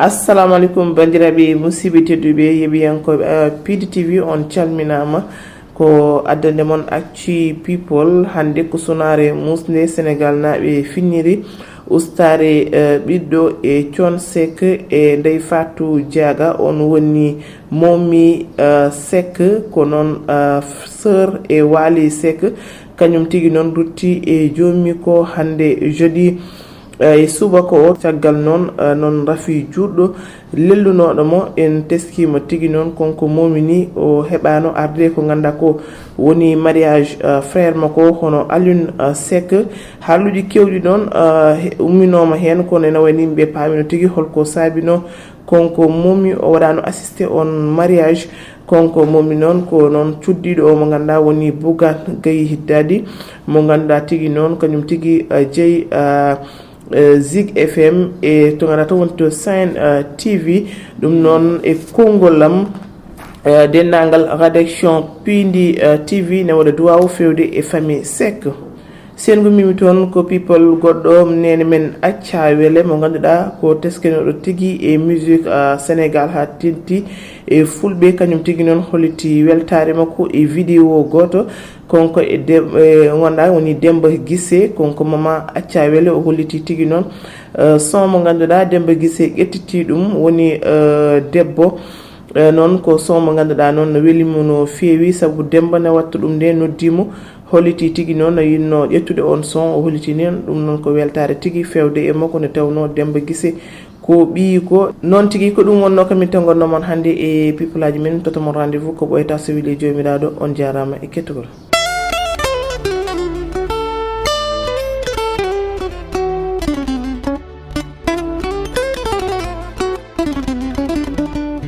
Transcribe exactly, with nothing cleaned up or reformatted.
Assalamu aleykum, banndiraaɓe musidɓe tedduɓe, yeeɓiyankooɓe, eh, P D T V, on calminaama. Ko addande mon Actu People hannde ko sunaare muusnde Senegal naaɓe finniri ustaare, eh, ɓiɗɗo e Thione Seck e Ndeye Fatou Diaga, on woni Momi, eh, Seck, ko noon, eh, sœur e Wali Seck, kañum tigi noon rutti e joomi ko hannde jeudi, eh, e subaka o. Caggal noon, eh, noon rafi juutɗo lellunooɗo mo, en teskiima tigi noon, konko Momi ni o heɓaano arde ko ngannduɗaa ko woni mariage, eh, frère makko hono Alioune, eh, Seck. Haalluuji keewɗi noon, eh, he-, umminooma heen, kono ene wayni yimɓe paamino tigi holko saabinoo konko Momi o waɗaano assisté on mariage. Konko Momi noon ko noon cuddiiɗo o mo ngannduɗaa woni Bougane Gaye Hiddadi, mo ngannduɗaa tigi noon kañum tigi, eh, jeyi, eh, eh, Zig F M e to ngannduɗaa to woni to Sen, eh, T V. Ɗum noon e konngol am, eh, denndaangal rédaction piindi, eh, T V ne waɗa duwaawu feewde e famille Seck. Senngu mimi toon ko people goɗɗo, neene men Acca Wele, mo ngannduɗaa ko teskinooɗo tigi e musique, ah, Senegal haa teeŋti e fulɓe, kañum tigi noon holliti weltaare makko e vidéo gooto. Konko e Dem-, e ngannduɗaa woni Demba Gise, konko Mama Acca Wele o holliti tigi noon, eh, son mo ngannduɗaa Demba Gise ƴettiti ɗum, woni, eh, debbo. Eh, noon ko son mo ngannduɗaa noon no weli mo no feewi, sabu Demba ne watta ɗum nde noddi mo, holliti tigi noon no yinno ƴettude on son, o holliti noon ɗum noon ko weltaare tigi feewde e makko nde tawnoo Demba Gise ko ɓiyiiko. Noon tigi ko ɗum wonnoo ko min tonngonno mon hannde e pipalaaji men, totta mon rendez-vous ko ɓooyata so weli Joomiraaɗo, on jaaraama e kettugol.